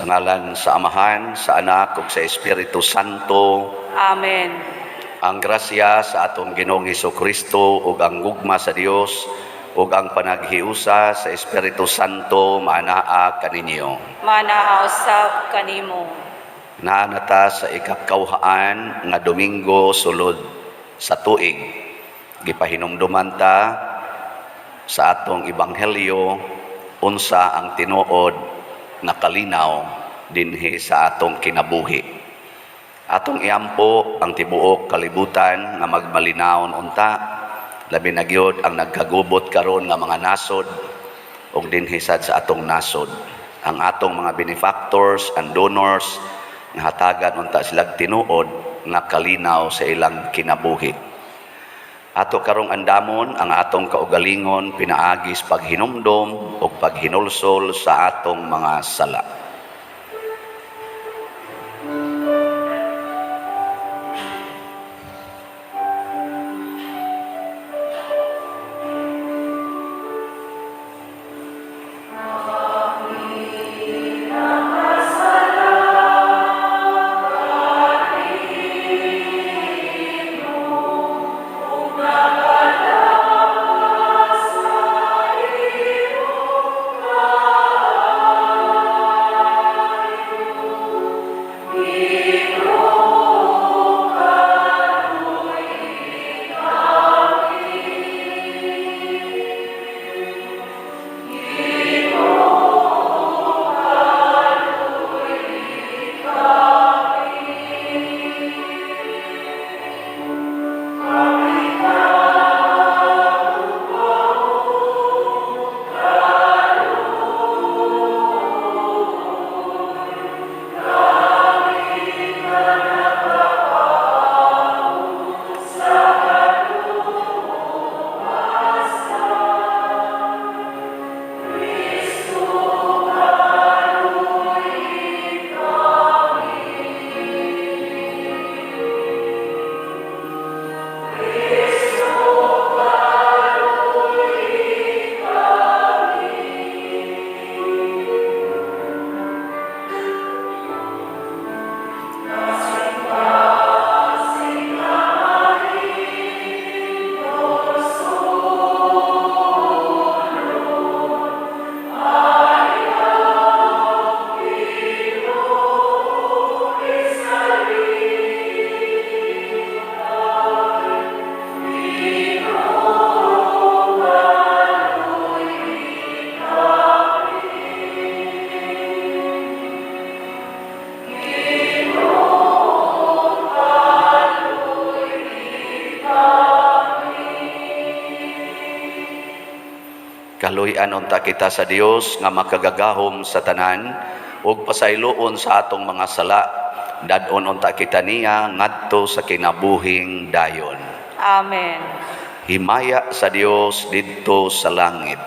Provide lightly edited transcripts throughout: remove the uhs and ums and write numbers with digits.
Sa ngalan sa Amahan, sa Anak ug sa Espiritu Santo. Amen. Ang grasya sa atong Ginoong Kristo ug ang gugma sa Dios ug ang panaghiusa sa Espiritu Santo maanaa kaninyo. Manaa usab kanimo. Naa na ta sa ikakawhaan nga Domingo sulod sa tuig. Gipahinumduman ta sa atong ebanghelyo unsa ang tinuod nga kalinaw dinhi sa atong kinabuhi. Atong iampo ang tibuok kalibutan nga magmalinawon unta, labi na gyud ang nagkagubot karon nga mga nasod ug dinhi sad sa atong nasod. Ang atong mga benefactors and donors nga hatagan unta silag tinuod nga kalinaw sa ilang kinabuhi. Ato karong andamon ang atong kaugalingon pinaagi sa paghinumdom ug paghinulsol sa atong mga sala. Kaluy-an unta kita sa Dios nga makagagahom sa tanan ug pasayloon sa atong mga sala. Dad-on unta kita niya ngadto sa kinabuhing dayon. Amen. Himaya sa Dios didto sa langit.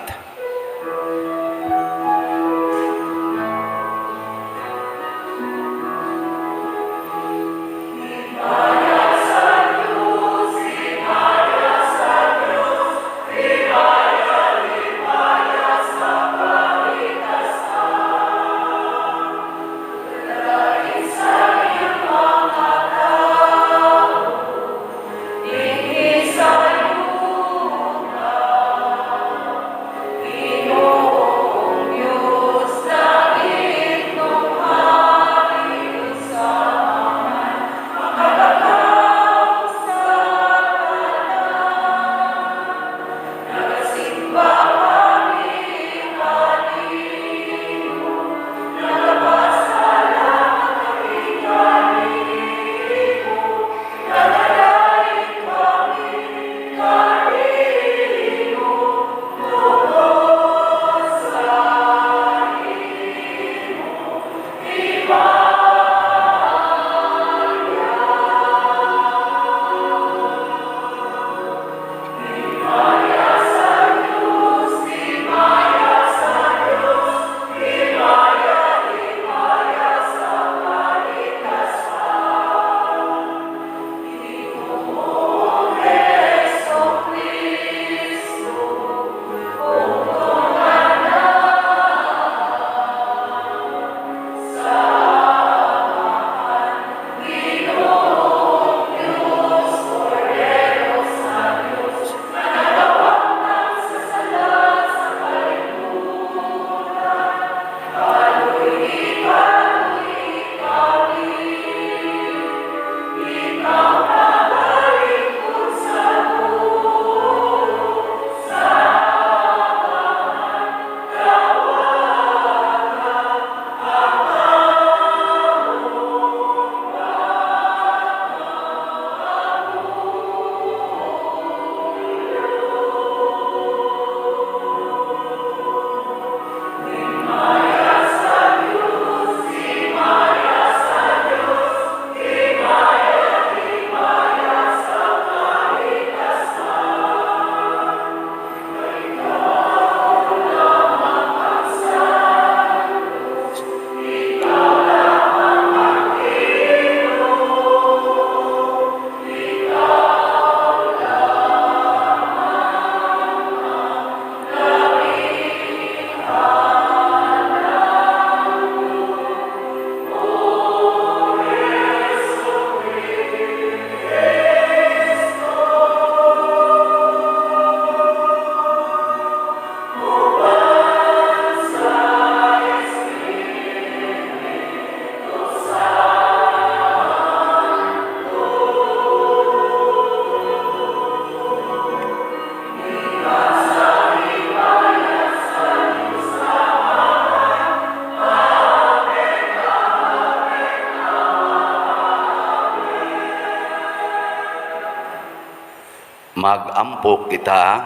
Magampo kita.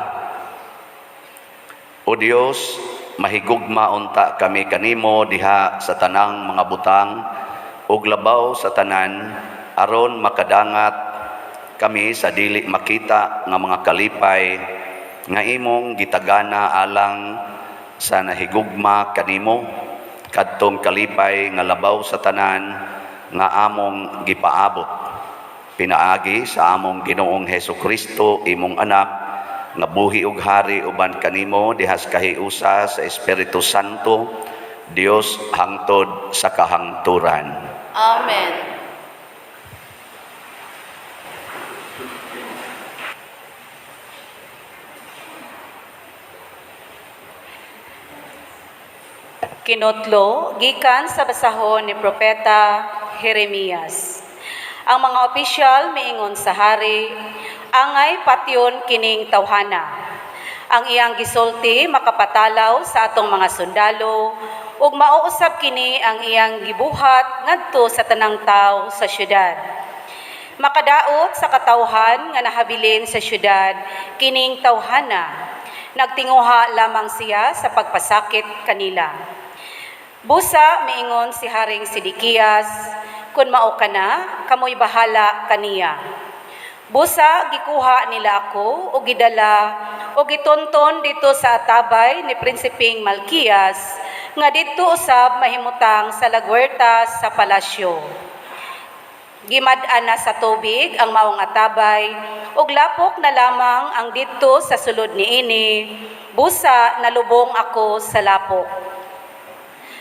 O Dios, mahigugma unta kami kanimo diha sa tanang mga butang ug labaw sa tanan aron makadangat kami sa dili makita nga mga kalipay nga imong gitagana alang sa nahigugma kanimo, kadtong kalipay nga labaw sa tanan nga among gipaabot pinaagi sa among Ginoong Hesus Kristo, imong anak, nga buhi ug hari uban kanimo dihas kahiusa sa Espiritu Santo, Dios, hangtod sa kahangturan. Amen. Kinutlo, gikan sa basahon ni Propeta Jeremias. Ang mga opisyal miingon sa hari, "Angay patyon kining tawhana. Ang iyang gisulti makapatalaw sa atong mga sundalo ug mauusab kini ang iyang gibuhat ngadto sa tanang tawo sa syudad. Makadaot sa katawhan nga nahabilin sa syudad kining tawhana. Nagtinguha lamang siya sa pagpasakit kanila." Busa miingon si Haring Sidikias, "Kun mao kana, kamoy bahala kaniya." Busa gikuha nila ako o gidala o gitunton dito sa atabay ni Prinsipeng Malkias nga didto usab mahimutang sa lagwerta sa palasyo. Gimad-an na sa tubig ang maong atabay ug lapok na lamang ang didto sa sulod niini. Busa nalubong ako sa lapok.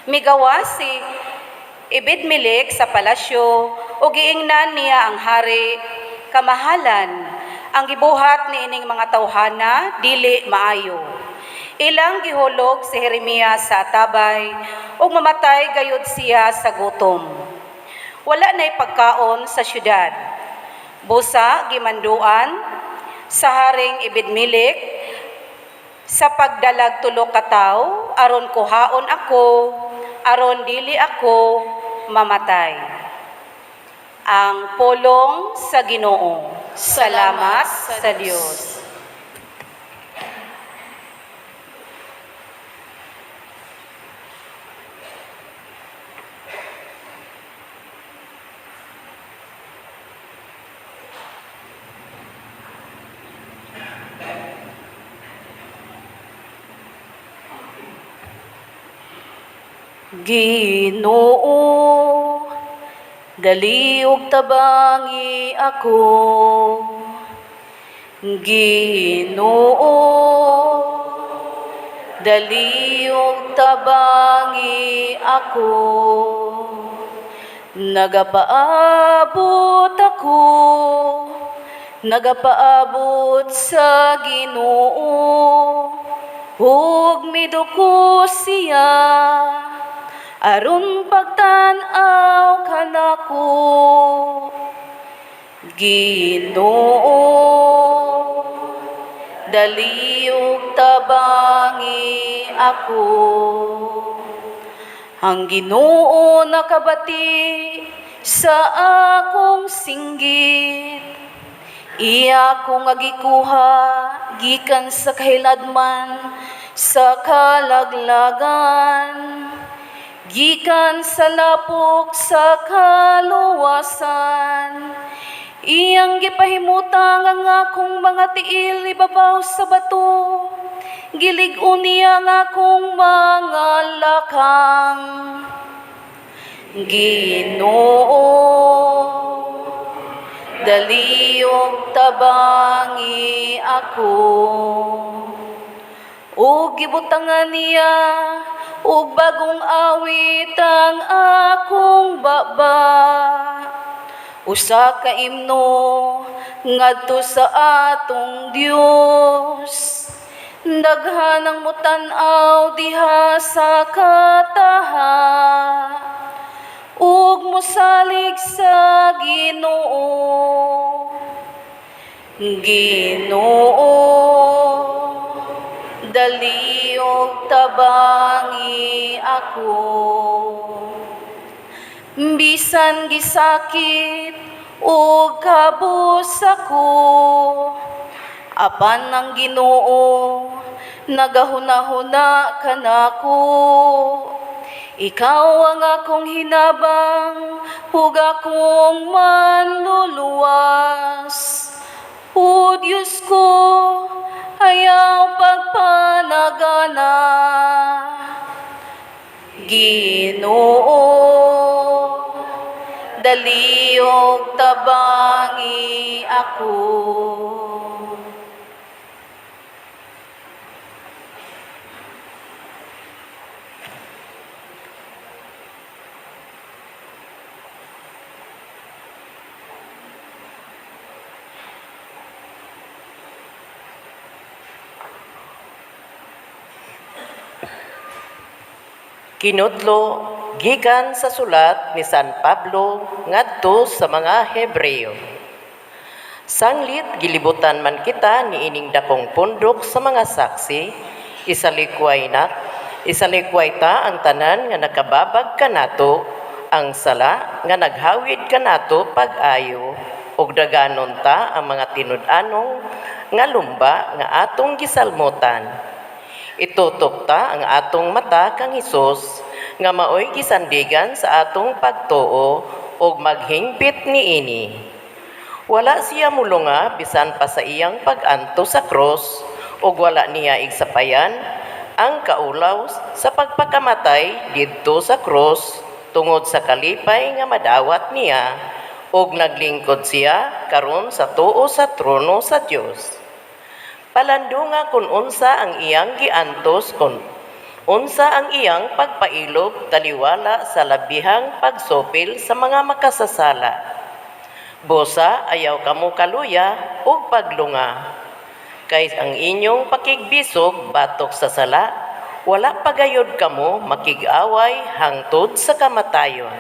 Migawas si Ebedmelec sa palasyo ug giingnan niya ang hari, "Kamahalan, ang gibuhat niining mga tawhana dili maayo." Ilang gihulog si Jeremias sa atabay ug mamatay gayud siya sa gutom. Wala na'y pagkaon sa syudad. Busa gimanduan sa haring Ebedmelec sa pagdalag tulo ka tawo aron kuhaon ako, aron dili ako mamatay. Ang pulong sa Ginoo. Salamat sa Dios. Ginoo, dali ug tabangi ako. Ginoo, dali ug tabangi ako. Nagapaabot ako, nagapaabot sa Ginoo, ug miduko siya aron pagtan-aw kanako. Ginoo, dali ug tabangi ako. Ang Ginoo nakabati sa akong singgit. Iya ko nga gikuha gikan sa kahiladman sa kalaglagan, gikan sa lapok sa kaluwasan. Iyang gipahimutang ang akong mga tiil ibabaw sa bato. Gilig-on niya ang akong mga lakang. Ginoo, dali ug tabangi ako. Ug gibutangan niya og bagong awit ang akong baba, usa ka imno ngadto sa atong Dios. Daghan ang mutan-aw diha sa kataha ug mosalig sa Ginoo. Ginoo, dali ug tabangi ako. Bisan gisakit ug kabus ako, Apan ang Ginoo nagahuna-huna kanako. Ikaw ang akong hinabang ug akong manluluwas. O Diyos ko, ayaw pagpanagana. Ginoo, daliog tabangi ako. Kinudlo gikan sa sulat ni San Pablo ngadto sa mga Hebreo. Sanglit gilibutan man kita niining dakong pundok sa mga saksi, isalikway ta ang tanan nga nakababag kanato, ang sala nga naghawid kanato pag-ayo, ug daganon ta ang mga tinud-anong nga lumba nga atong gisalmotan. Itutok ta ang atong mata kang Hesus nga maoy gisandigan sa atong pagtuo ug maghingpit niini. Wala siya mulunga bisan pa sa iyang pag-anto sa krus ug wala niya igsapayan ang kaulaw sa pagpakamatay didto sa krus tungod sa kalipay nga madawat niya ug naglingkod siya karon sa tuo sa trono sa Dios. Palandunga kun unsa ang iyang giantos, kun unsa ang iyang pagpailob taliwala sa labihang pagsopil sa mga makasasala. Busa ayaw kamo kaluya ug paglunga. Kay ang inyong pakigbisog batok sa sala, wala pagayod kamo makig-away hangtod sa kamatayon.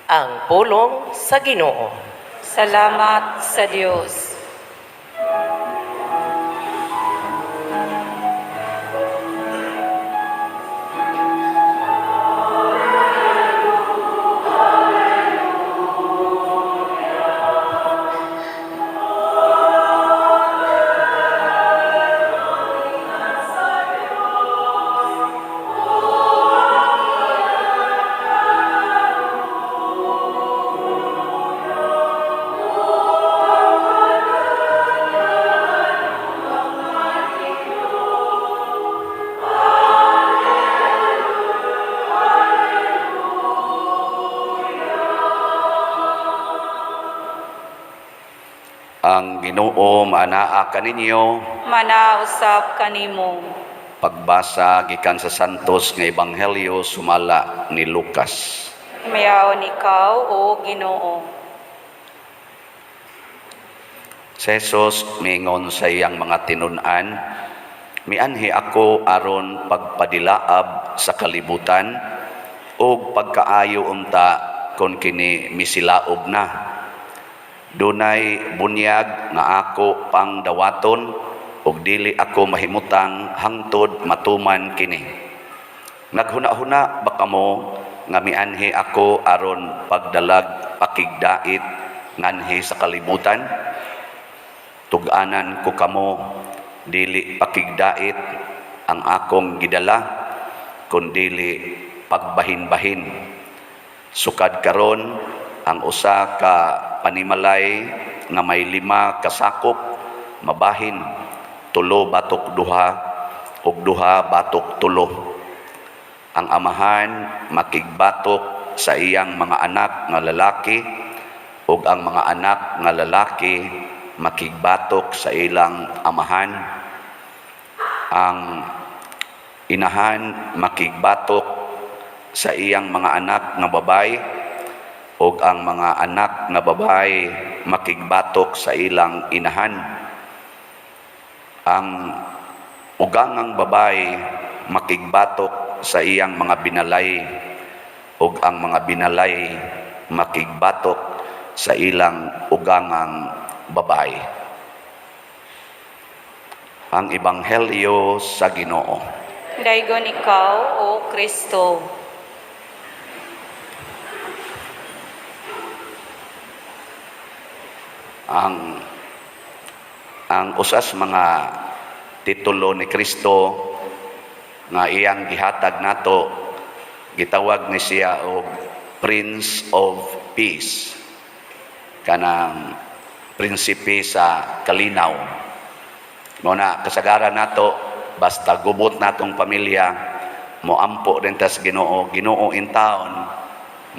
Ang pulong sa Ginoo. Salamat sa Dios. Ang Ginoo maanaa kaninyo. Manausap kanimo. Pagbasa gikan sa Santos nga Ebanghelyo sumala ni Lucas. Himayaon ikaw, o Ginoo. Si Jesus miingon sa iyang mga tinun-an, "Mianhi ako aron pagpadilaab sa kalibutan ug pagkaayo unta kon kini misilaob na. Dunay bunyag nga ako pang dawaton ug dili ako mahimutang hangtod matuman kini. Naghuna-huna ba kamo nga mianhi ako aron pagdalag pakigdait nganhi sa kalibutan? Tug-anan ko kamo, dili pakigdait ang akong gidala, kundili pagbahin-bahin. Sukad karon ang usa ka panimalay nga may 5 ka sakop mabahin, 3 batok 2 ug 2 batok 3. Ang amahan makigbatok sa iyang mga anak nga lalaki ug ang mga anak nga lalaki makigbatok sa ilang amahan. Ang inahan makigbatok sa iyang mga anak nga babae ug ang mga anak nga babae makigbatok sa ilang inahan. Ang ugangang babae makigbatok sa iyang mga binalay ug ang mga binalay makigbatok sa ilang ugangang babae." Ang Ebanghelyo sa Ginoo. Daygon ikaw, O Kristo. Ang Ang usas mga titulo ni Kristo nga iyang gihatag nato, gitawag ni siya og Prince of Peace, kanang prinsipe sa kalinaw. Mao na kasagaran nato, basta gubot natong pamilya, moampo din tas Ginoo, "Ginoo, intaon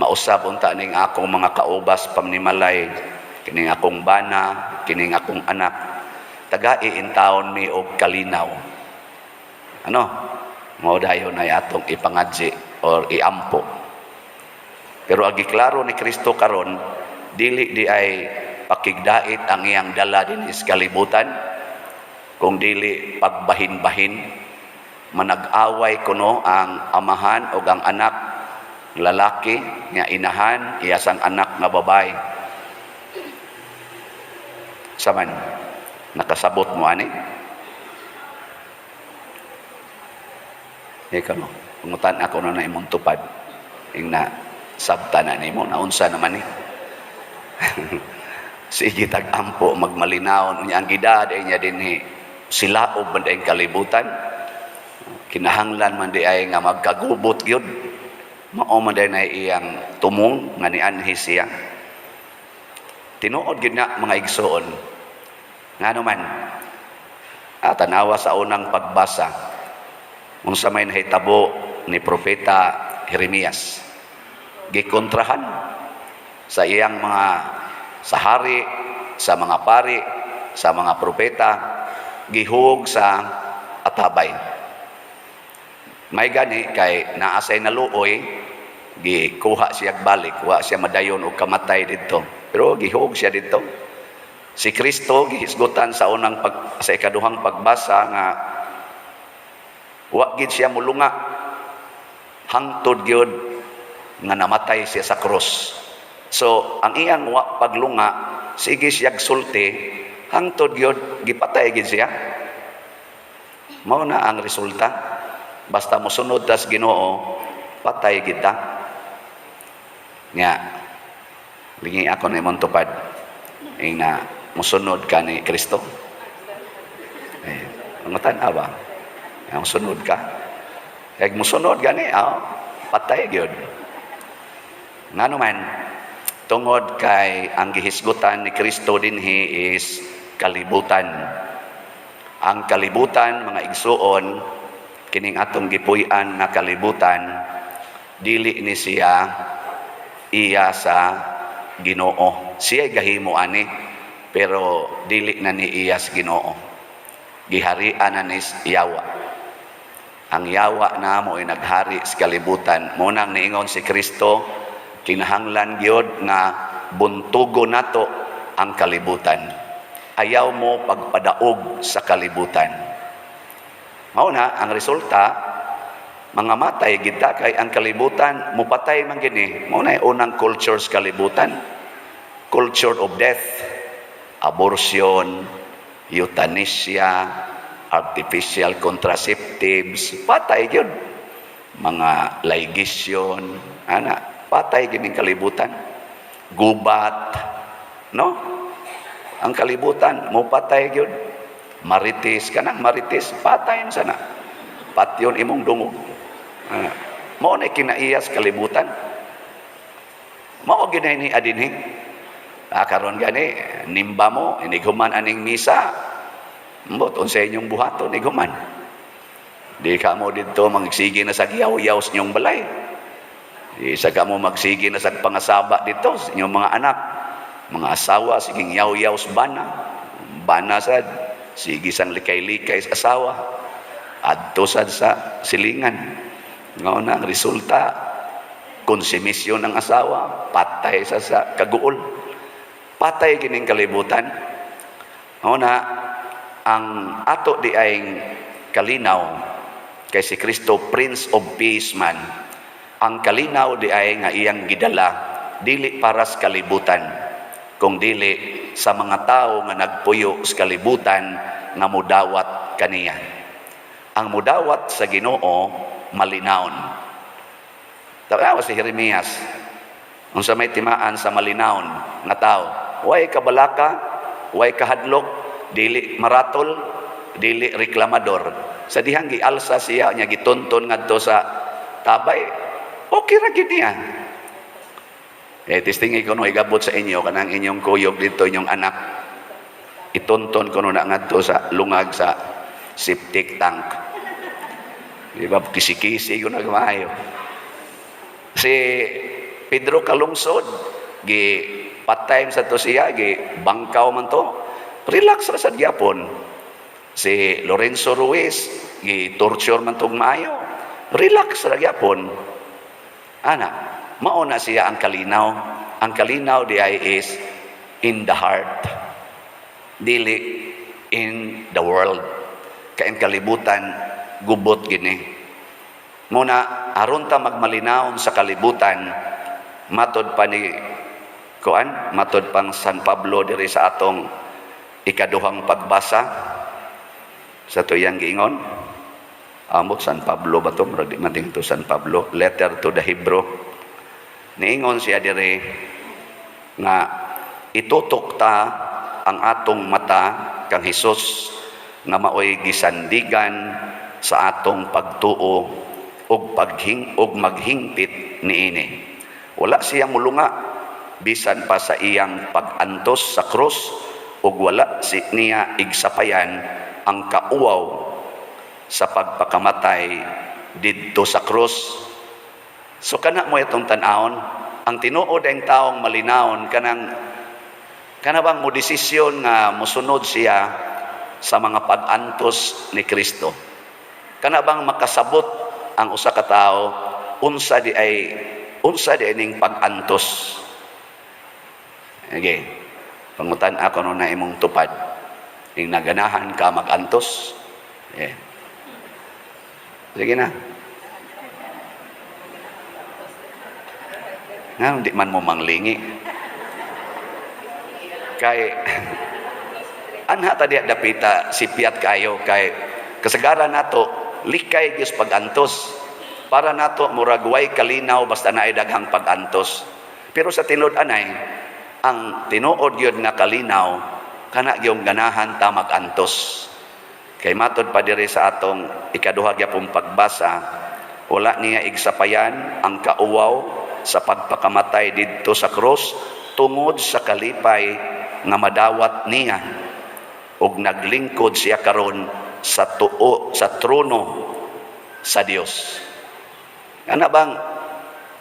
mausab unta ning akong mga kaubas pamnimalay, kining akong bana, kining akong anak, tagai intaon mi og kalinaw." Ano mao dayon ay atong ipangadji or iampo. Pero agi klaro ni Kristo karon, dili di ay pakigdait ang iyang dala dinhi sa kalibutan, kung dili pagbahin-bahin. Manag-away kuno ang amahan o ang anak lalaki nga inahan, iyasang anak nga babae. Saman nakasabot mo ani? Ikaw no, pangutan ako na imong tupad ing na sabta na nimo naunsa naman ni. Sige tag-ampo magmalinawon. Unya ang gidad ay niya dinhi, silaob man diay kalibutan. Kinahanglan man di ay nga magkagubot gyud. Mao man diay na iyang tumong nga nianhi siya. Tinuod gyud na, mga igsoon. Ngano man, tanawa sa unang pagbasa, unsa may nahitabo ni Propeta Jeremias. Gikontrahan sa iyang mga sa hari, sa mga pari, sa mga propeta, gihug sa atabay. May gani kay naa say naluoy, gikuha siya balik, wa siya madayon og kamatay didto. Pero gihug siya didto. Si Kristo gihisgutan sa ikaduhang pagbasa nga wa gid siya mulunga hangtod gyud nga namatay siya sa krus. So ang iyang wa paglunga, sige siyag sulti hangtod gyud gipatay gid siya. Mao na ang resulta. Basta mosunod tas Ginoo, patay gid ta. Nya lingi ako na imong tupad ing na mosunod ka ni Kristo. Eh, pangutan ba? Ang sunod ka. Kaya musunod gani, patay gyud. Ngano man, tungod kay ang gihisgutan ni Kristo dinhi is kalibutan. Ang kalibutan, mga igsuon, kining atong gipuy-an nga kalibutan, dili ni siya iya sa Ginoo. Siya gahimo ani, pero dili na ni iya sa Ginoo. Giharian na ni yawa. Ang yawa na mo ay naghari sa kalibutan. Mao nang niingon si Kristo, kinahanglan gyud nga buntugo nato ang kalibutan. Ayaw mo pagpadaog sa kalibutan. Mao na ang resulta, mga matay gid ta kay ang kalibutan mupatay man gini. Mao na unang culture sa kalibutan. Culture of death, abortion, euthanasia, artificial contraceptives, patay gyud. Mga ligation, ana, patay gid ning kalibutan. Gubat, no? Ang kalibutan mo patay gyud. Marites, kanang marites, patay man sana. Patyon imong dungog. Ana. Mao na kinaiyas kalibutan. Mao gyud ni adinhi. Karon gani nimba mo inighuman aning misa. Mbot unsa inyong buhaton ighuman? Di ka mo didto magsige na sa giyaw-yaw sa inyong balay. Di sa ka mo magsige na sa pangasaba dito sa inyong mga anak, mga asawa, siging yaw-yaw sa bana. Bana sad, sige sang likay-likay sa asawa. Adto sad sa silingan. Ngao na ang resulta, konsumisyon ng asawa, patay sa kaguol. Patay kining kalibutan. Mao na ang ato di ay kalinaw kay si Kristo Prince of Peace man. Ang kalinaw di ay nga iyang gidala dili para sa kalibutan, kung dili sa mga tao nga nagpuyo sa kalibutan nga mudawat kaniya. Ang mudawat sa Ginoo malinawon. Tanawa si Jeremias. Unsa may timaan sa malinawon nga tao? Way kabalaka, way kahadlok, Dili maratol, dili reklamador. Sa dihang gialsa siya nya gitunton ngadto sa tabay, okay ra gyud niya. Eh, testingi ko no igabot sa inyo kanang inyong kuyog dito, inyong anak. Itunton ko no na ngadto sa lungag sa septic tank. Di ba, kisi-kisi ko na maayo. Si Pedro Calungsod, gi patay sa to siya, gi bangkaw man to. Relax ra sad gyapon. Si Lorenzo Ruiz, gi torture man tog maayo. Relax ra gyapon. Ana, mao na siya ang kalinaw. Ang kalinaw di ay is in the heart. Dili in the world. Kay ang kalibutan gubot gini. Muna aron ta magmalinawon sa kalibutan, matod pa ni kuan, matod pang San Pablo diri sa atong ikaduhang pagbasa sa tuyang giingon. Amot San Pablo ba to? Murag di man to San Pablo, letter to the Hebrew. Niingon siya diri nga itutok ta ang atong mata kang Hesus nga maoy gisandigan sa atong pagtuo ug paghing ug maghingpit niini. Wala siya mulunga bisan pa sa iyang pag-antos sa krus ug wala si niya igsapayan ang kauwaw sa pagpakamatay didto sa krus. So kana mo itong tan-awon, ang tinuod ang taong malinawon kanang kana bang mo desisyon nga mosunod siya sa mga pag-antos ni Kristo. Kana bang makasabot ang usa ka tawo unsa di ay ning pag-antos. Okay. Pangutan ako no na imong tupad. Ning naganahan ka mag-antos. Eh. Sige na. Nga, hindi man mo manglingi. Kay, anha ta diya dapita, sipiat kayo, kay kasagaran nato, likay gyud pag-antos. Para nato, murag way kalinaw, basta naay daghang pag-antos. Pero sa tinud anay, ang tinuod gyud nga kalinaw, kana gyung ganahan ta mag-antos. Kay matod pa diri sa atong ikaduha gyapon pagbasa, wala niya igsapayan ang kauwaw sa pagpakamatay didto sa krus tungod sa kalipay nga madawat niya ug naglingkod siya karon sa tuo sa trono sa Dios. Ana bang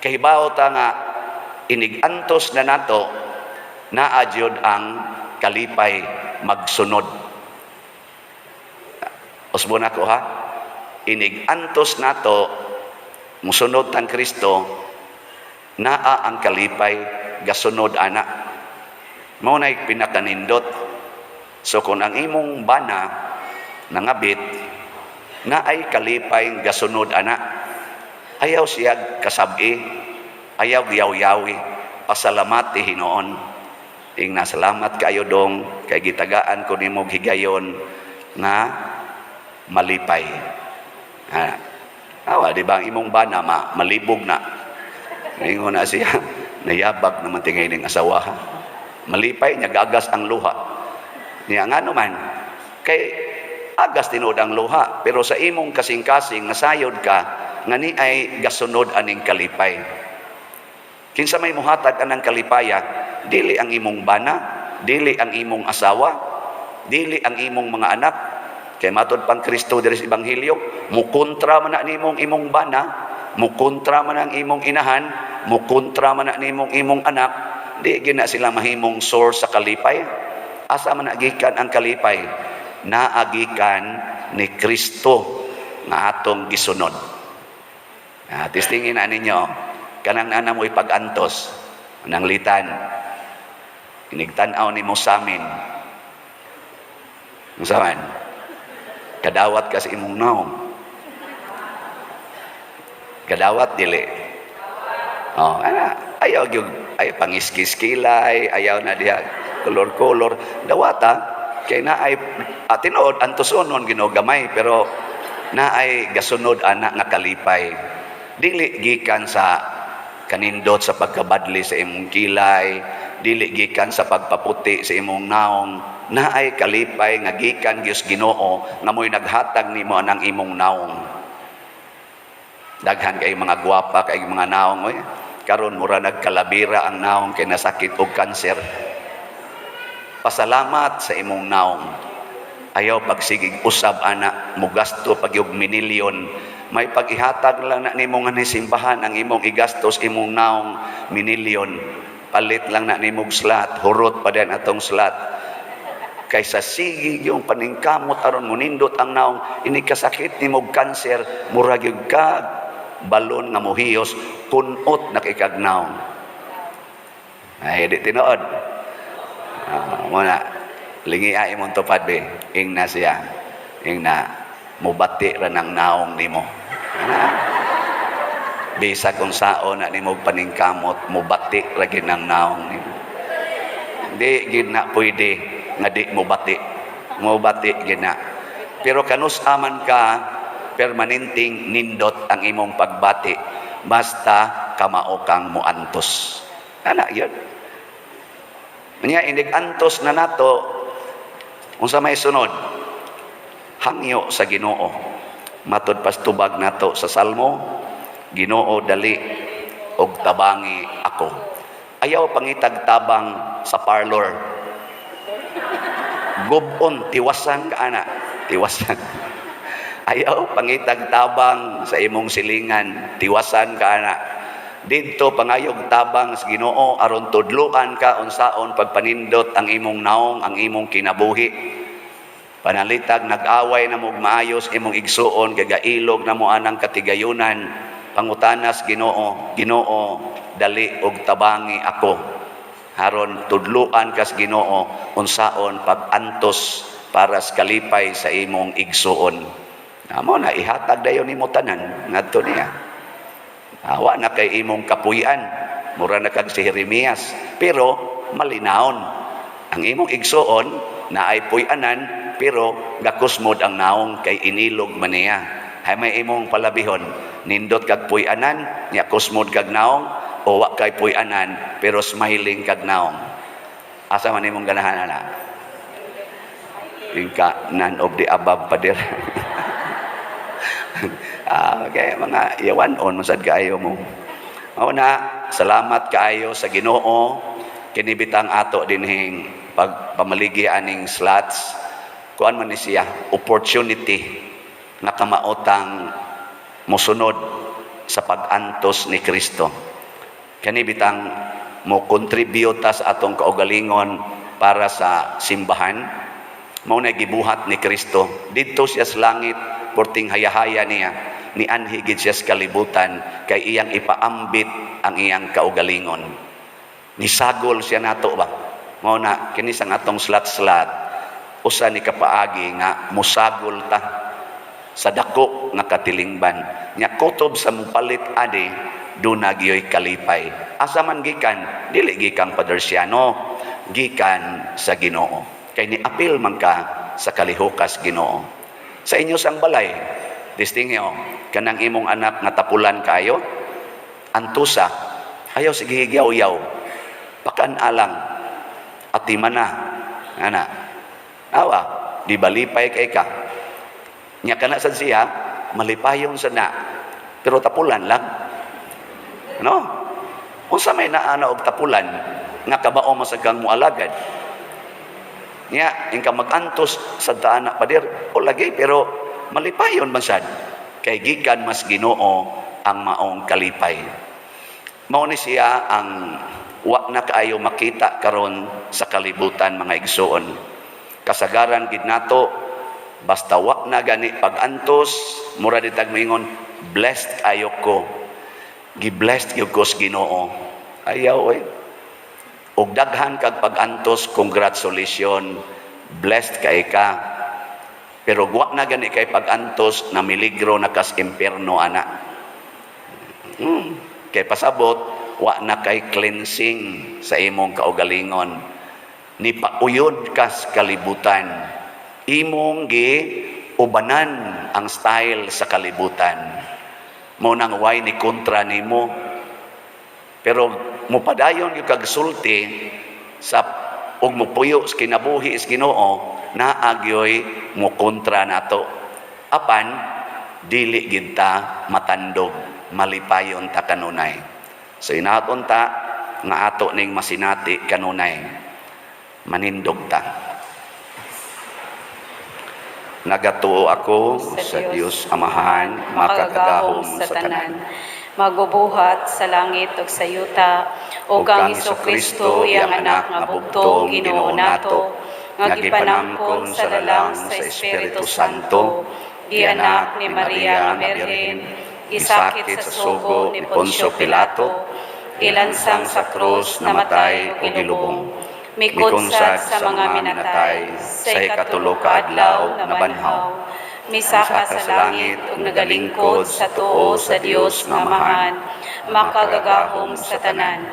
kahibaw ta nga inig-antos na nato, naa gyud ang kalipay magsunod. Usbon ako ha. Inig-antos nato, musunod tang Kristo, naa ang kalipay gasunod ana. Mao nay pinakanindot. So kung ang imong bana nangabit, naay kalipay gasunod ana. Ayaw siya kasabi, ayaw giyaw-yawi, pasalamati hinoon. Ing nasalamat kayo dong kay gitagaan ko nimo higayon nga malipay. Ha. Awa, di ba ang imong bana malibog na. Ingon na siya, nayabag naman tingay ning asawa. Malipay niya, gagas ang luha. Niya nga naman, kay agas tinuod ang luha, pero sa imong kasing-kasing nasayod ka, nga ni ay gasunod aning kalipay. Kinsa may muhatag anang kalipaya, dili ang imong bana, dili ang imong asawa, dili ang imong mga anak. Kay matod pang Kristo diri sa Ebanghelyo, mukontra man na nimong imong bana, mukontra man ang imong inahan, mukontra man na nimong imong anak, di gina sila mahimong source sa kalipay. Asa man agikan ang kalipay? Naagikan ni Kristo nga atong gisunod. Ah, testingin na ninyo, kanang nana mo ipag-antos, nang litan, inigtan-aw ni mo samin. Unsa man? Kadawat ka sa imong naong. Kadawat dili. Oh, ana, ayaw gyud ay pangiskis-kilay, ayaw na diha kolor-kolor. Dawata kay naay tinuod antosonon Ginoo gamay, pero naay gasunod ana nga kalipay. Dili gikan sa kanindot sa pagkabadli sa imong kilay, dili gikan sa pagpaputi sa imong naong. Naay kalipay nga gikan gyud Ginoo nga mo'y naghatag nimo anang imong naong. Daghan kay mga gwapa kay mga naong, oy. Karon mura nagkalabira ang naong kay nasakit og kanser. Pasalamat sa imong naong. Ayaw pagsigig usab ana, mugasto pag yung minilyon. May pag-ihatag lang na nimo nga ni simbahan ang imong igastos imong naong minilyon. Palit lang na nimog slot, hurot pa din atong slot. Kaysa sige yung paningkamot aron munindot ang naong, ini kasakit nimo og kanser, mura gyud ka balon nga mohiyos, kunot na kay kag naong. Ay, di tinuod. Ah, muna, lingi ay imong tupad be. Ingna siya. Ingna, mubati ra ng naong nimo. Ah. Bisag kung sao na nimo paningkamot, mubati ra gid ng naong nimo. Di gid na pwede nga di mubati. Mubati gid na. Pero kanus aman ka, permanenteng nindot ang imong pagbati basta kamao kang muantos. Ana yun. Nya inig antos na nato, unsa may sunod? Hangyo sa Ginoo. Matod pas tubag nato sa Salmo, "Ginoo, dali og tabangi ako." Ayaw pangitag tabang sa parlor. Gubon, tiwasan ka ana, tiwasan. Ayaw pangitag tabang sa imong silingan, tiwasan ka ana. Didto pangayog tabang sa Ginoo aron tudluan ka unsaon pagpanindot ang imong naong, ang imong kinabuhi. Panalitag nag-away na mo maayos imong igsuon, gagailog na mo anang katigayunan. Pangutanas Ginoo, "Ginoo, dali og tabangi ako." Haron tudluan kas Ginoo unsaon pag-antos para sa kalipay sa imong igsuon. Amo na ihatag dayon nimo tanan ngadto niya. Awa na kay imong kapuy-an, mura na kag si Jeremias, pero malinawon. Ang imong igsuon na ay puy-anan pero gakusmod ang naong kay inilog man niya. Hay may imong palabihon, nindot kag puy-anan, nya kusmod kag naong, o wa kay puy-anan pero smiling kag naong? Asa man imong ganahan ana? Ingka none of the above, pader. Ah, okay, mga yawan on masad kaayo mo. Mao na, salamat kaayo sa Ginoo. Kini bitang ato dinhing pagpamaligi aning slots. Kuan man ni siya, opportunity nga kamaotang mosunod sa pag-antos ni Kristo. Kani bitang mo contribute ta sa atong kaugalingon para sa simbahan. Mao na gibuhat ni Kristo. Didto siya sa langit, porting hayahaya niya. Nianhi gid siya sa kalibutan kay iyang ipaambit ang iyang kaugalingon. Nisagol siya nato ba? Mao na kini sang atong slot-slot usa ni kapaagi nga musagol ta sa dako nga katilingban. Nya kutob sa mupalit ani, duna gyoy kalipay. Asa man gikan? Dili gikan Padersiano, gikan sa Ginoo. Kay ni apil man ka sa kalihukas Ginoo. Sa inyo sang balay, distingyo, kanang imong anak nga tapulan kayo, antusa, ayaw sige higyaw-yaw, pakan alang, atiman na, ana. Awa, di balipay kay ka. Nya kana sad siya, malipayon sa na, pero tapulan lang. No? Unsa may naana og tapulan nga kabao mo sa kang mualagad? Nya, ingka mag-antos sa taana, pader, o lagi, pero malipayon man sad. Kay gikan mas Ginoo ang maong kalipay. Mao ni siya ang wa na kaayo makita karon sa kalibutan, mga igsuon. Kasagaran gid nato, basta wa na gani pag-antos, mura ditag moingon, "Blessed ayo ko. Gi-blessed gyud ko sa Ginoo." Ayaw oy. Og daghan kag pag-antos, congratulations, blessed kay ka. Pero wa na gani kay pag-antos, na miligro na kas impierno ana. Kay pasabot, wa na kay cleansing sa imong kaugalingon. Ni pauyod kas kalibutan. Imong gi ubanan ang style sa kalibutan. Mo nang way ni kontra nimo. Pero mupadayon gyud kag sulti, sa ug mupuyo sa kinabuhi sa Ginoo, naa gyoy mo kontra nato. Apan dili gid ta matandog, malipayon ta kanunay. So inaton ta nga ato ning masinati kanunay. Manindog ta. Nagatuo ako sa Dios Amahan, makagagahom sa tanan, magbubuhat sa langit ug sa yuta, ug kang Kristo, iyang anak nga bugtong Ginoo nato, nga gipanangkon sa lalang sa Espiritu Santo, gianak ni Maria nga Birhen, gisakit sa sugo ni Poncio Pilato, gilansang sa krus, namatay ug gilubong, mikonsad sa mga minatay, sa ikatulo ka adlaw nabanhaw, misaka sa langit ug nagalingkod sa tuo sa Dios nga Amahan, makagagahom sa tanan.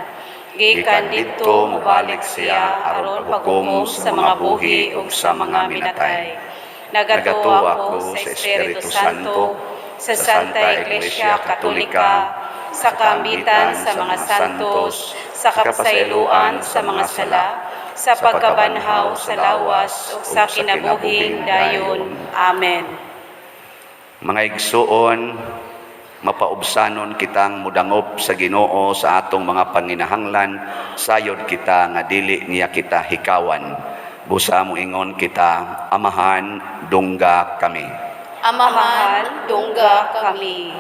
Gikan didto mobalik siya aron paghukom sa mga buhi ug sa mga minatay. Nagatuo ako sa Espiritu Santo, sa Santa Iglesia Katolika, sa kaambitan sa mga santos, sa kapasayloan sa mga sala, sa pagkabanhaw sa lawas ug sa kinabuhing dayon. Amen. Mga igsuon, mapaubsanon kitang mudangop sa Ginoo sa atong mga panginahanglan, sayod kita nga dili niya kita hikawan. Busa moingon kita, "Amahan, dungga kami." Amahan, dungga kami.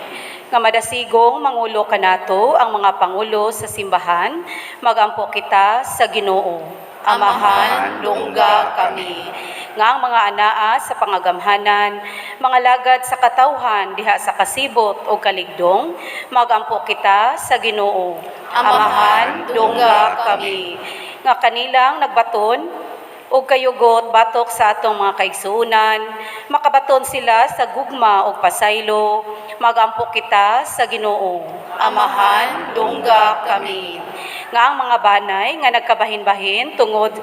Nga madasigong mangulo kanato ang mga pangulo sa simbahan, magampo kita sa Ginoo. Amahan, dungga kami. Nga ang mga anaa sa pangagamhanan, mga lagad sa katawhan diha sa kasibot o kaligdong, magampo kita sa Ginoo. Amahan, dungga kami. Nga kanilang nagbaton og kayugot batok sa atong mga kaigsuonan, makabaton sila sa gugma ug pasaylo, magampo kita sa Ginoo. Amahan, dungga kami. Nga ang mga banay nga nagkabahin-bahin tungod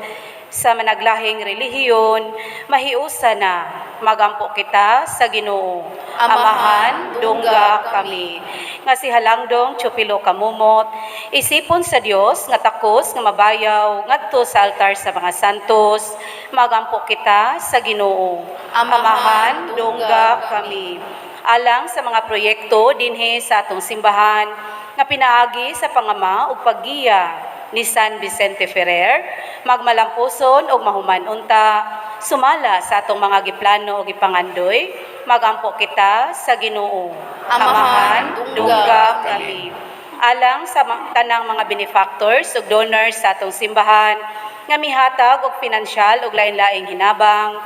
sa managlahing relihiyon, mahiusa na, magampo kita sa Ginoo. Amahan, dungga kami. Nga si Halangdong Chupilo Kamumot, isipon sa Dios nga takos nga mabayaw ngadto sa altar sa mga santos, magampo kita sa Ginoo. Amahan, dungga kami. Alang sa mga proyekto dinhi sa atong simbahan nga pinaagi sa pangama ug paggiya ni San Vicente Ferrer, magmalampuson ug mahuman unta sumala sa atong mga giplano ug gipangandoy, magampo kita sa Ginoo. Amahan, dungga kami. Alang sa tanang mga benefactors ug donors sa atong simbahan nga mihatag og pinansyal ug lain-laing hinabang,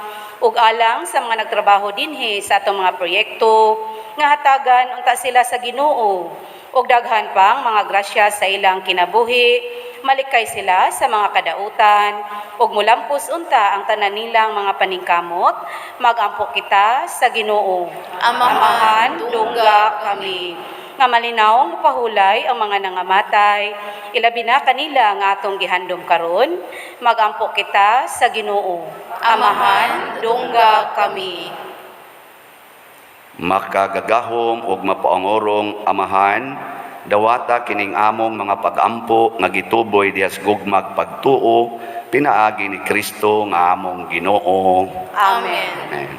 ug alang sa mga nagtrabaho dinhi sa atong mga proyekto, nga hatagan unta sila sa Ginoo ug daghan pang mga grasya sa ilang kinabuhi, malikay sila sa mga kadautan ug mulampos unta ang tanan nilang mga paningkamot, magampo kita sa Ginoo. Amahan, dungga kami. Nga malinaw mopahulay ang mga nangamatay, ilabi na kanila nga atong gihandom karon, magampo kita sa Ginoo. Amahan, dungga kami. Makagagahom ug mapaangorong Amahan, dawata kining among mga pagampo nga gituboy diha sa gugmag pagtuo pinaagi ni Kristo nga among Ginoo. Amen. Amen.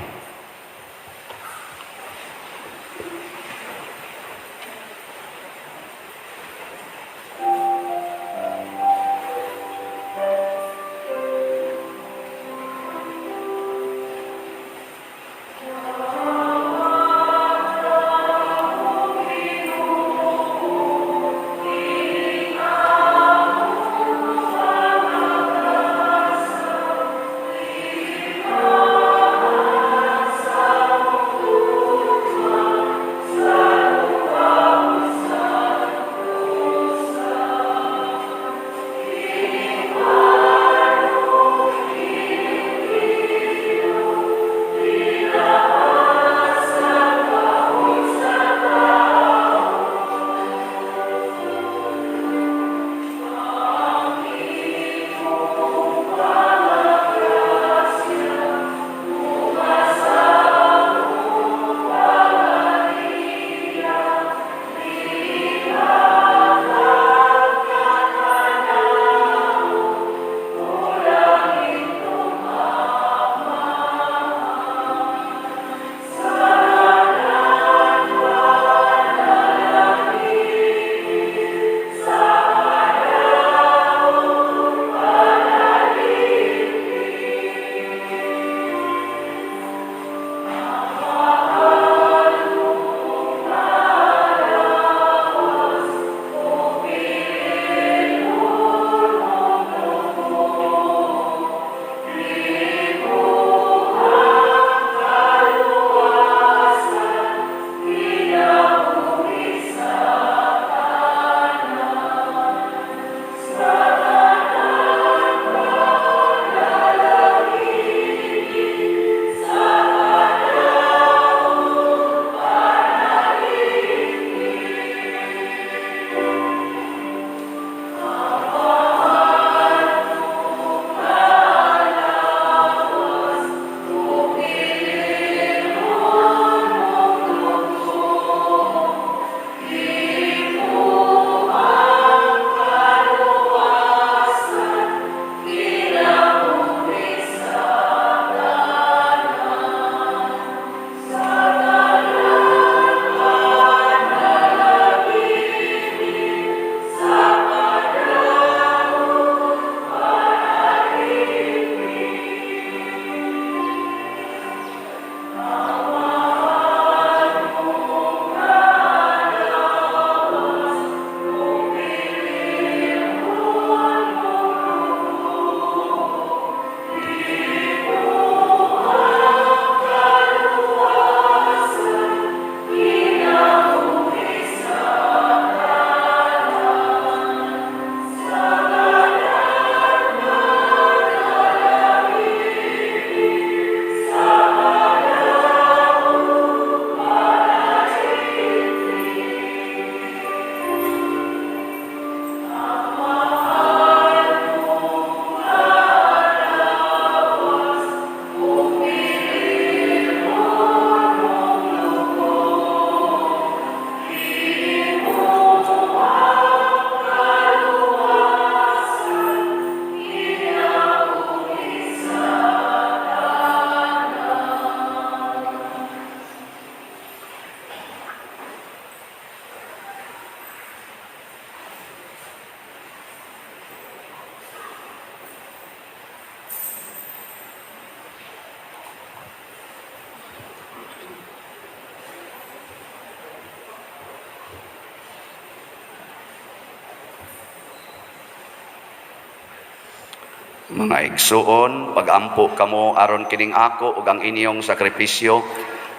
Mga igsuon, pagampo kamo aron kining ako ug ang inyong sakripisyo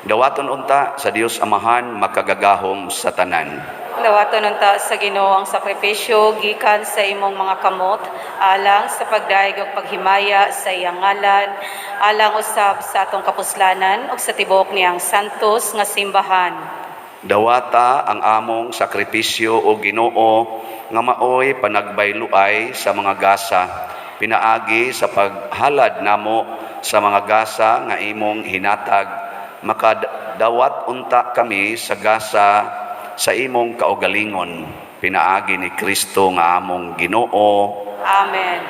dawaton unta sa Dios Amahan makagagahom sa tanan. Dawaton unta sa Ginoo ang sakripisyo gikan sa imong mga kamot alang sa pagdayeg ug paghimaya sa iyang ngalan, alang usab sa atong kapuslanan ug sa tibuok niyang santos nga simbahan. Dawata ang among sakripisyo o Ginoo nga maoy panagbayluay sa mga gasa pinaagi sa paghalad namo sa mga gasa nga imong hinatag, makadawat unta kami sa gasa sa imong kaugalingon pinaagi ni Kristo nga among Ginoo. Amen.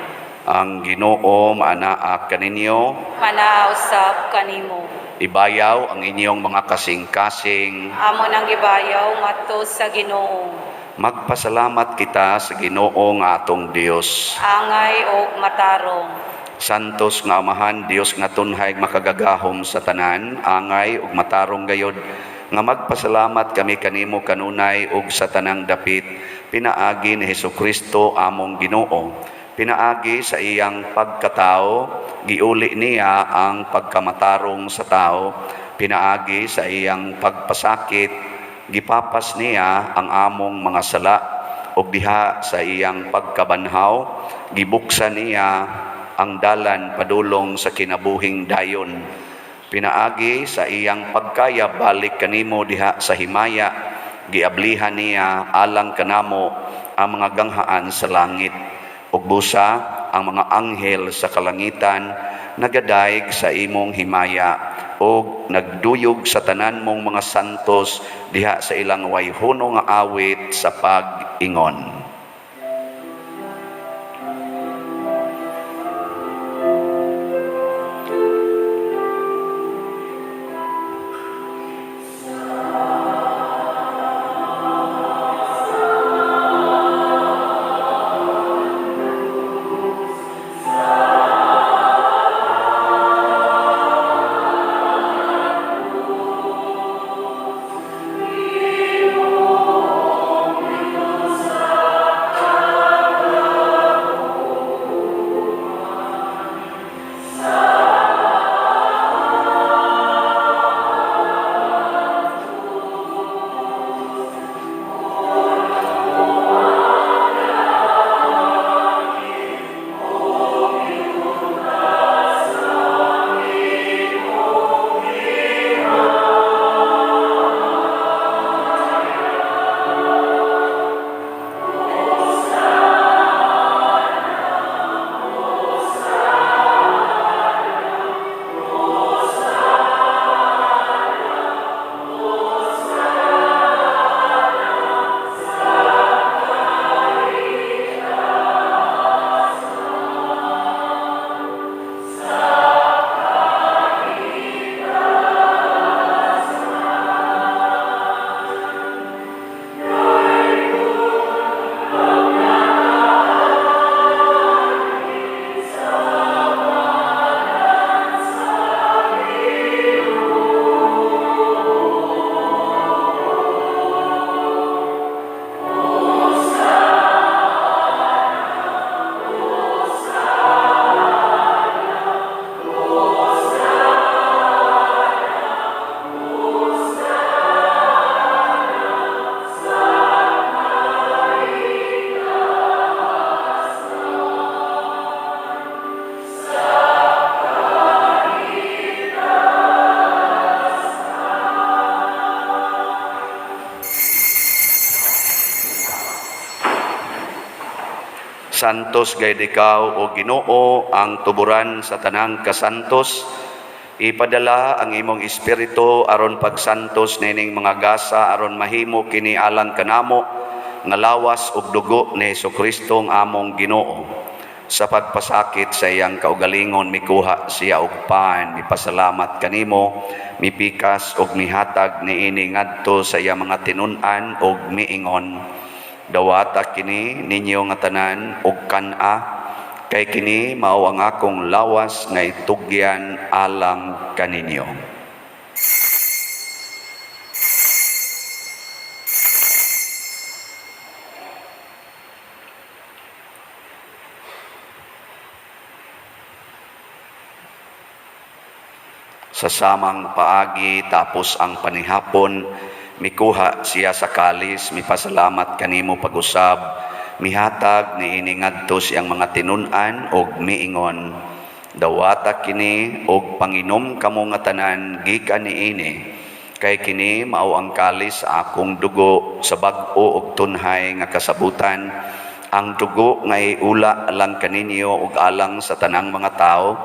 Ang Ginoo maanaa kaninyo. Manaa usab kanimo. Ibayaw ang inyong mga kasing-kasing. Amo nang gibayaw ngadto sa Ginoo. Magpasalamat kita sa Ginoo nga atong Dios. Angay og matarong. Santos nga Amahan, Dios nga tunhay makagagahom sa tanan, angay ug matarong gayod nga magpasalamat kami kanimo kanunay ug sa tanang dapit pinaagi ni Hesukristo among Ginoo. Pinaagi sa iyang pagkatao, giuli niya ang pagkamatarong sa tao. Pinaagi sa iyang pagpasakit, gipapas niya ang among mga sala. Ug diha sa iyang pagkabanhaw, gibuksan niya ang dalan padulong sa kinabuhing dayon. Pinaagi sa iyang pagkaya balik kanimo diha sa himaya, giablihan niya alang kanamo ang mga ganghaan sa langit. Ug busa ang mga anghel sa kalangitan nagadayeg sa imong himaya ug nagduyog sa tanan mong mga santos diha sa ilang wayhono nga awit sa pag-ingon. Santos gayud ikaw o Ginoo, ang tuburan sa tanang kasantos. Ipadala ang imong espiritu aron pagsantos nining mga gasa aron mahimo kini alang kanamo nga lawas ug dugo ni Hesukristo ang among Ginoo. Sa pagpasakit sa iyang kaugalingon mikuha siya og pan, mipasalamat kanimo, mipikas ug mihatag niini ngadto sa iyang mga tinun-an ug miingon: "Dawata kini ninyo nga tanan ug kan-a, kay kini mao ang akong lawas nga itugyan alang kaninyo." Sa samang paagi tapos ang panihapon, mikuha siya sa kalis, mipasalamat kanimo pag-usab, mihatag niini ngadto sa iyang mga tinun-an og miingon: "Dawata kini og panginom kamo nga tanan gikan niini, kay kini mao ang kalis sa akong dugo sa bag-o og tunhay nga kasabutan, ang dugo nga iula alang kaninyo ug alang sa tanang mga tawo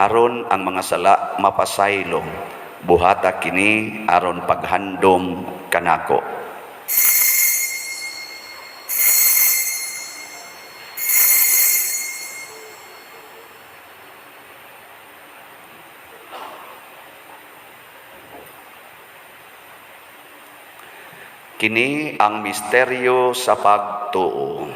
aron ang mga sala mapasaylo. Buhata kini aron paghandom kanako." Kini ang misteryo sa pagtuo.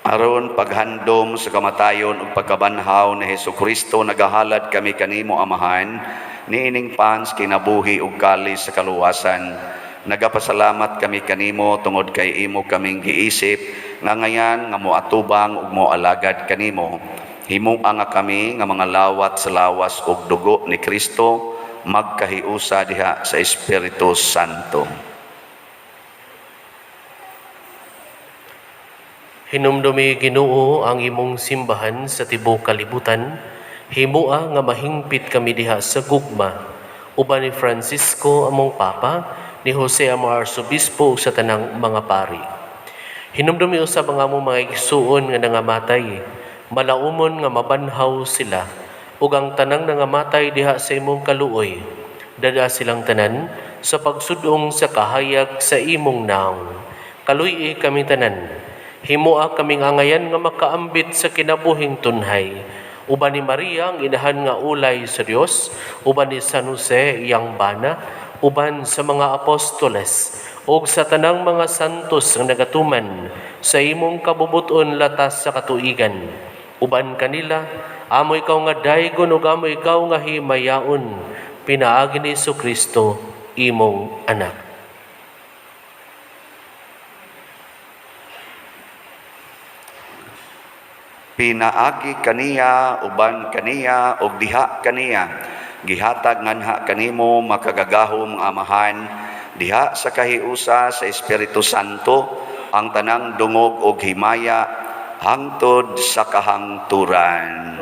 Aron paghandom sa kamatayon ug pagkabanhaw ni Hesukristo, nagahalad kami kanimo, Amahan, niining pans kinabuhi ug kalis sa kaluwasan. Nagapasalamat kami kanimo tungod kay imo kaming giisip nga ngayan nga moatubang ug moalagad kanimo. Himoa nga kami nga mga lawat sa lawas ug dugo ni Kristo magkahiusa diha sa Espiritu Santo. Hinumdumi, Ginoo, ang imong simbahan sa tibuok kalibutan. Himoa nga mahingpit kami diha sa gugma uban ni Francisco among Papa, ni Jose among Arsobispo ug sa tanang mga pari. Hinumdumi usab ang among mga igsuon nga nangamatay. Malaumon nga mabanhaw sila ug ang tanang nangamatay diha sa imong kaluoy. Dad-a silang tanan sa pagsudong sa kahayag sa imong naong. Kaluy-i kami tanan. Himoa kaming angayan nga makaambit sa kinabuhing tunhay. Uban ni Maria ang inahan nga ulay sa Dios, uban ni San Jose iyang bana, uban sa mga apostoles, ug sa tanang mga santos nga nagatuman sa imong kabubuton latas sa katuigan. Uban kanila, amo ikaw nga daygon ug amo ikaw nga himayaon, pinaagi ni Kristo imong anak. Pinaagi kaniya, uban kaniya, ug diha kaniya, gihatag nganha kanimo, makagagahom nga Amahan, diha sa kahiusa sa Espiritu Santo, ang tanang dungog ug himaya hangtod sa kahangturan.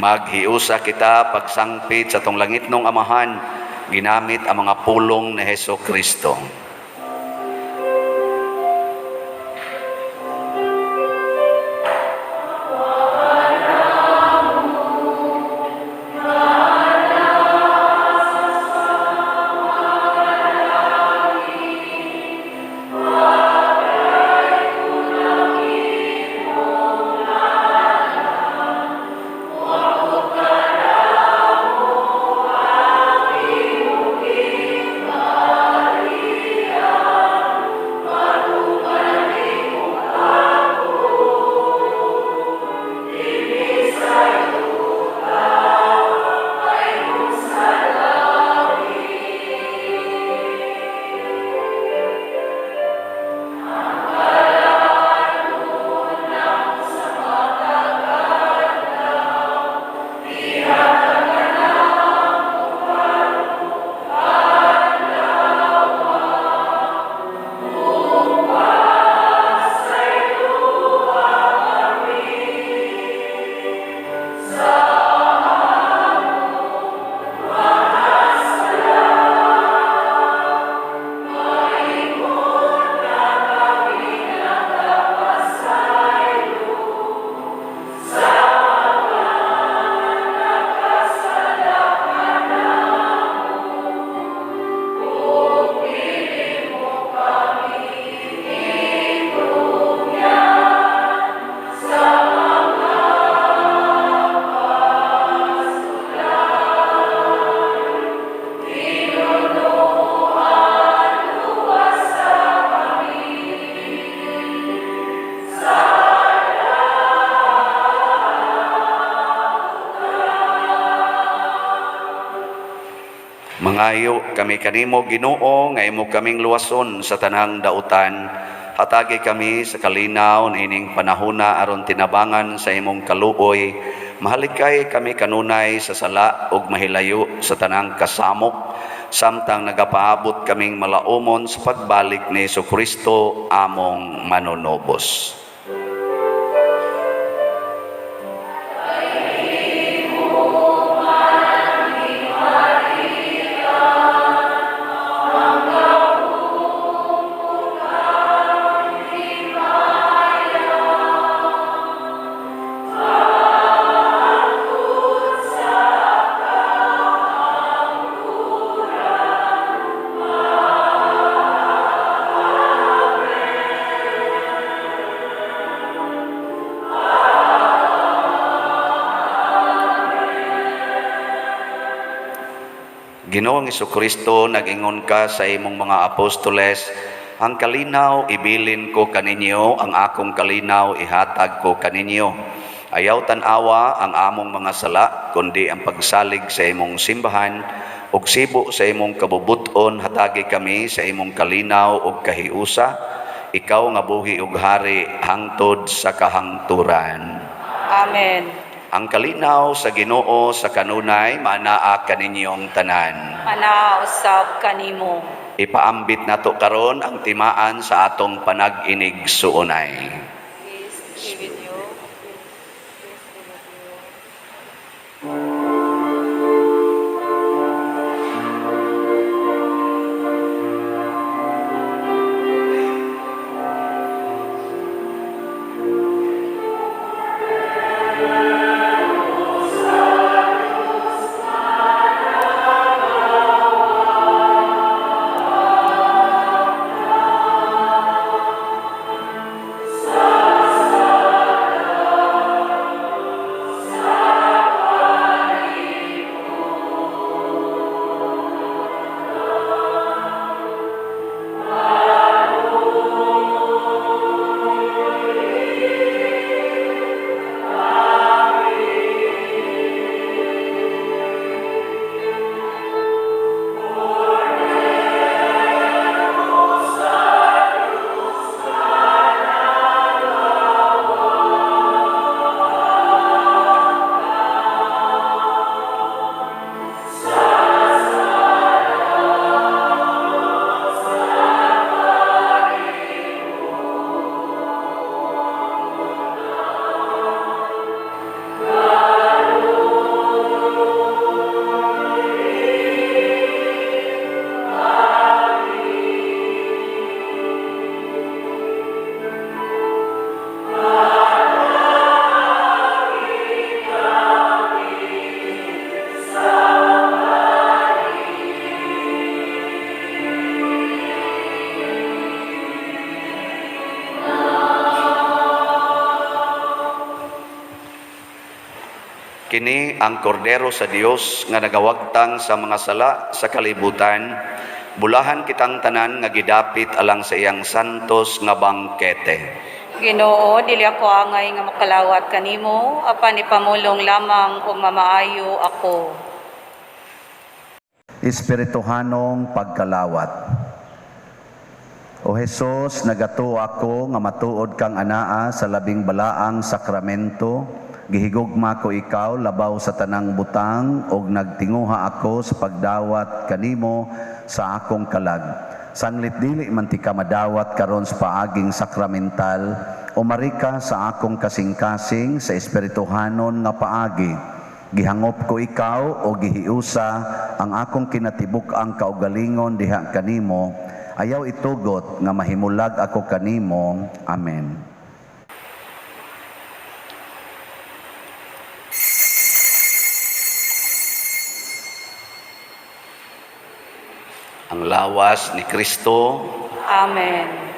Maghiusa kita pagsangpit sa atong langitnong Amahan ginamit ang mga pulong ni Heso Kristo. Mangayo kami kanimo, Ginoo, nga imo kaming luwason sa tanang dautan. Hatagi kami sa kalinaw niining panahona aron tinabangan sa imong kaluoy. Mahalikay kami kanunay sa sala ug mahilayo sa tanang kasamok samtang nagapaabot kaming malaumon sa pagbalik ni Kristo among manunobos. Ginoong Kristo, nag-ingon ka sa imong mga apostoles, "Ang kalinaw ibilin ko kaninyo, ang akong kalinaw ihatag ko kaninyo. Ayaw tan-awa ang among mga sala, kundi ang pagsalig sa imong simbahan, ug sibo sa imong kabubuton, hatagi kami sa imong kalinaw ug kahiusa, ikaw nga buhi ug hari hangtod sa kahangturan." Amen. Ang kalinaw sa Ginoo sa kanunay manaa kaninyong tanan. Manaa usab kanimo. Ipaambit nato karon ang timaan sa atong panag-inig-suonay. Peace be with you. Peace be with you. Kini ang kordero sa Dios nga nagawagtang sa mga sala sa kalibutan. Bulahan kitang tanan nga gidapit alang sa iyang santos nga bangkete. Ginoo, dili ako angay nga makalawat kanimo, apan ipamulong lamang ug mamaayo ako. Espirituhanong pagkalawat. O Hesus, nagatuo ako nga matuod kang anaa sa labing balaang sakramento. Gihigugma ko ikaw labaw sa tanang butang ug nagtinguha ako sa pagdawat kanimo sa akong kalag. Sanglit dili man tika madawat karon sa paaging sakramental, umari ka sa akong kasing-kasing sa espirituhanon nga paagi. Gihangop ko ikaw o gihiusa ang akong kinatibuk-ang kaugalingon diha kanimo. Ayaw itugot nga mahimulag ako kanimo. Amen. Ang lawas ni Kristo. Amen.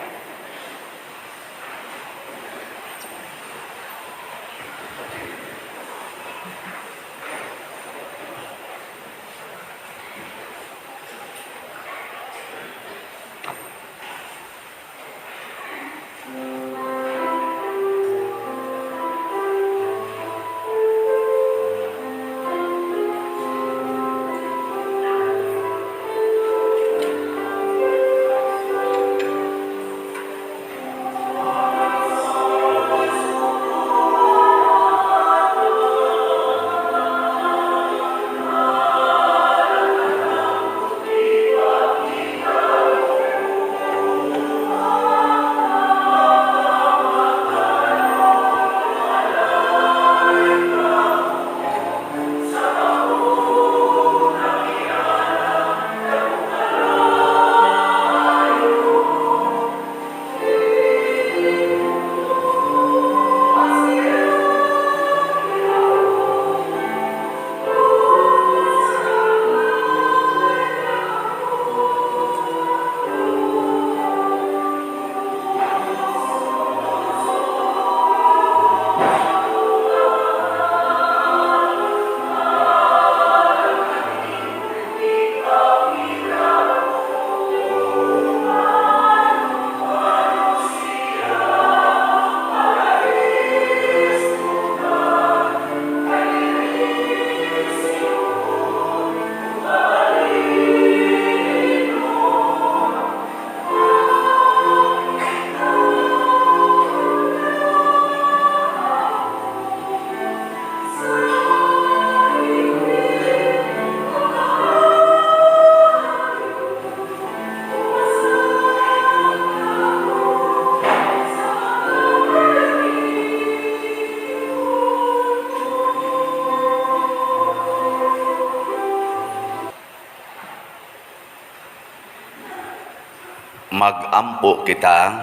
Magampo kita.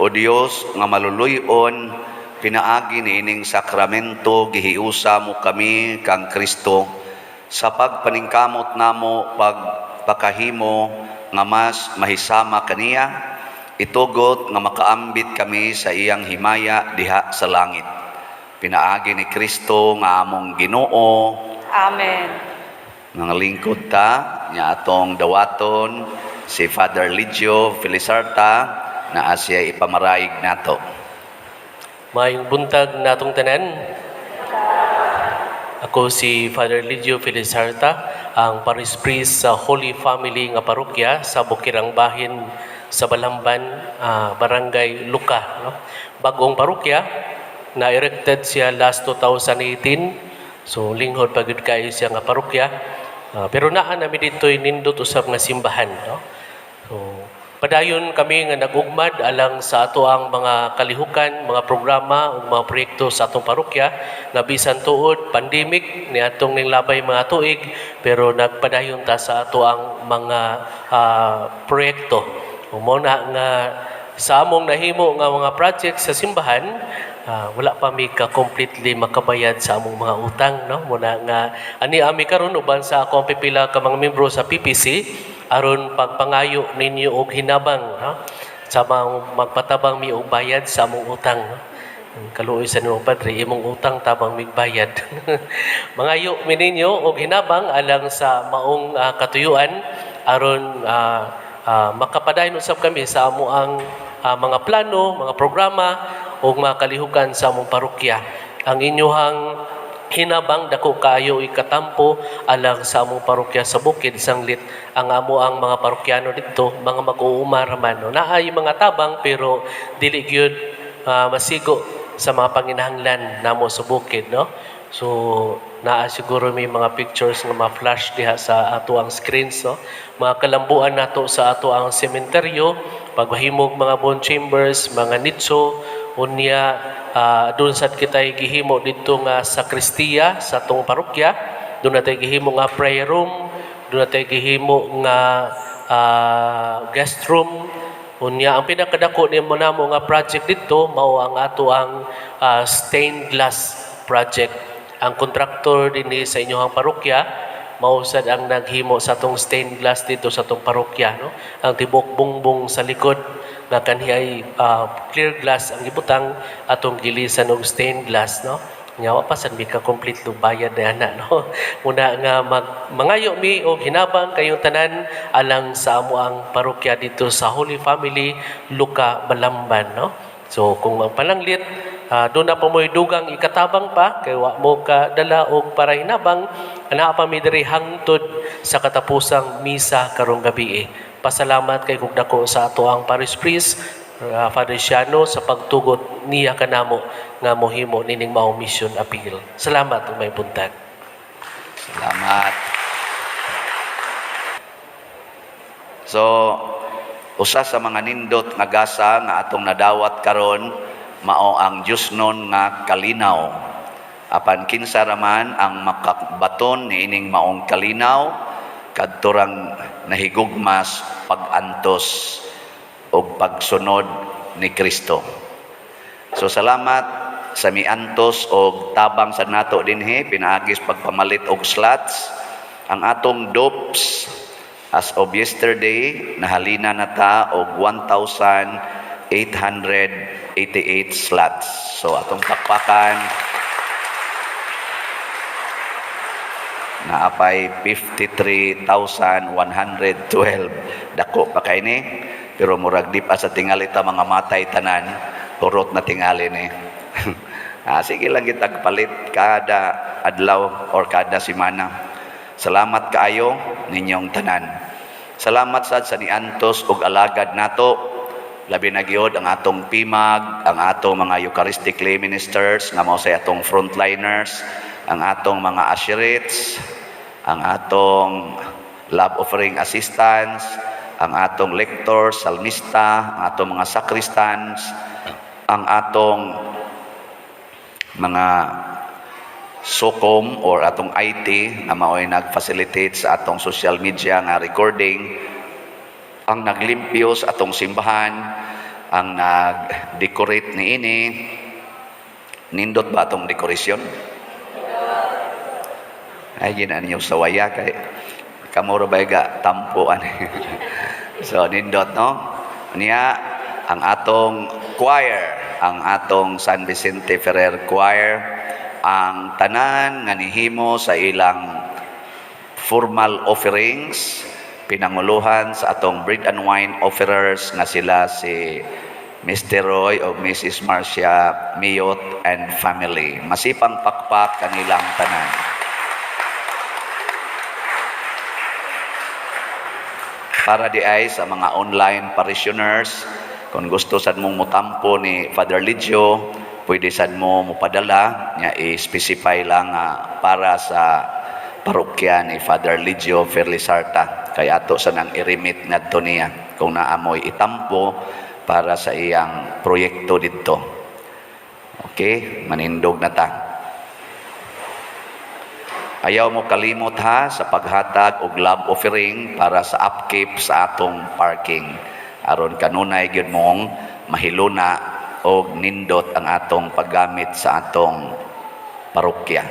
O Dios nga maluluy-on, pinaagi niining sakramento gihiusa mo kami kang Kristo sa pagpaningkamot namo pagpakahimo nga mas mahisama kaniya, itugot nga makaambit kami sa iyang himaya diha sa langit. Pinaagi ni Kristo nga among Ginoo. Amen. Mga lingkod ta nya atong dawaton si Father Ligio Felizarta na siya ipamaraig nato. Maayong buntag natong tanan. Ako si Father Lidio Felizarta, ang parish priest sa Holy Family nga parokya sa Bukirang Bahin sa Balamban, Barangay Luka. No? Bagong parokya, na erected siya last 2018. So linghod pa gyud kaayo siya nga parokya. Pero naa nami dito nindot usab nga simbahan. No? So, padayon kami nga nag-ugmad alang sa ato ang mga kalihukan, mga programa ug mga proyekto sa atong parokya nga bisan tuod pandemic ni atong ning labay mga tuig, pero nagpadayon ta sa ato ang mga proyekto. Ug mao na nga sa among nahimo nga mga project sa simbahan, wala pa mi ka completely makabayad sa among mga utang, no? Muna nga ani ami karon uban sa akong pipila ka mga membro sa PPC aron pagpangayo ninyo og hinabang, no? Sa mga magpatabang mi og bayad sa among utang, no? Ang kaluoy sa nimo, Padre, imong utang tabang migbayad. Mangayo mi ninyo og hinabang alang sa maong katuyuan aron makapadayon usab kami sa amo ang mga plano, mga programa ug mga kalihukan sa among parokya. Ang inyuhang hinabang dako kaayo ikatampo alang sa among parokya sa bukid, sanglit ang amo ang mga parokyano didto mga mag-uuma raman, no? Naay mga tabang pero dili gyud masigo sa mga panginahanglan namo sa bukid, no? So naa siguro may mga pictures nga ma-flash diha sa ato ang screens, no? Mga kalambuan nato sa ato ang sementeryo, paghimog mga bone chambers, mga nitso. Unya doon sad kitay gihimo didto nga sakristiya sa atong parokya. Doon natay gihimo nga prayer room, doon natay gihimo nga guest room. Unya ang pinakadako nimo namo nga project didto mao ang ato ang stained glass project. Ang kontraktor dinhi sa inyong parokya mao sad ang naghimo sa atong stained glass dito sa atong parokya, no? Ang tibok bungbong sa likod nga kanhi ay clear glass ang gibutang, atong gilisan og stained glass, no? Nya wa pa sad mi ka complete bayad na ana, no? Muna nga mag mangayo mi og hinabang kayong tanan alang sa amo ang parokya dito sa Holy Family Luka Balamban, no? So kung ang pananglit doon na pa mo'y dugang ikatabang pa kay wa mo ka dala og para hinabang, naa pa mi diri hangtod sa katapusang misa karong gabi eh. Pasalamat kay kog dako sa ato ang parish priest, Father Siano, sa pagtugot niya kanamo nga mohimo nining maong mission appeal. Salamat ug may buntag. Salamat. So, usa sa mga nindot nga gasa nga atong nadawat karon mao ang Diyosnon nga kalinaw. Apan kinsa raman ang makabaton niining maong kalinaw, kadturang nahigugmas pag-antos og pagsunod ni Kristo. So salamat sa miantos og tabang sa nato dinhi pinaagis pagpamalit og slots. Ang atong dopes as of yesterday nahalina na ta og 1,888 slots. So atong pakpakan, naapay 53,112. Dako pa kay ni, pero murag di pa sa tingali ta mga matay tanan, hurot na tingali ni. Sige lang kita palit kada adlaw or kada semana. Salamat kaayo ninyong tanan. Salamat sad sa niantos og alagad nato, labi na gyud ang atong PIMAG, ang atong mga Eucharistic lay ministers nga mao say atong frontliners, ang atong mga usherates, ang atong love offering assistants, ang atong lectors, salmista, ang atong mga sacristans, ang atong mga SOCOM or atong IT nga mao'y nag-facilitate sa atong social media nga recording, ang naglimpyo sa atong simbahan, ang nag-decorate niini. Nindot ba atong dekorasyon? Ay, ginaan niyo sa waya kay kamuro ba ga tampo ani. So nindot, no? Niya ang atong choir, ang atong San Vicente Ferrer Choir, ang tanan nga nihimo sa ilang formal offerings, pinanguluhan sa atong bread and wine offerers nga sila si Mr. Roy o Mrs. Marcia Miot and family. Masipang pakpak kanilang tanan. Para di ay sa mga online parishioners, kung gusto sad mong mutampo ni Father Ligio, pwede sad mo mupadala nya, i-specify lang para sa parokya ni Father Ligio Ferlisarta kay ato sa nang i-remit ngadto niya kung naamoy itampo para sa iyang proyekto didto. Okay, manindog na ta. Ayaw mo kalimot ha sa paghatag og love offering para sa upkeep sa atong parking. Aron kanunay gyud mong mahiluna og nindot ang atong paggamit sa atong parokya.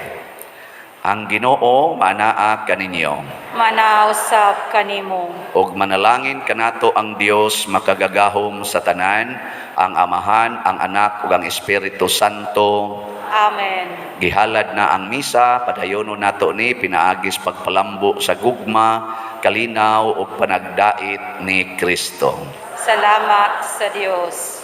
Ang Ginoo manaa kaninyo. Manausab kanimo. Og manalangin kanato ang Dios makagagahom sa tanan, ang Amahan, ang Anak ug ang Espiritu Santo. Amen. Gihalad na ang misa, padayono nato ni pinaagis pagpalambo sa gugma, kalinaw ug panagdait ni Kristo. Salamat sa Dios.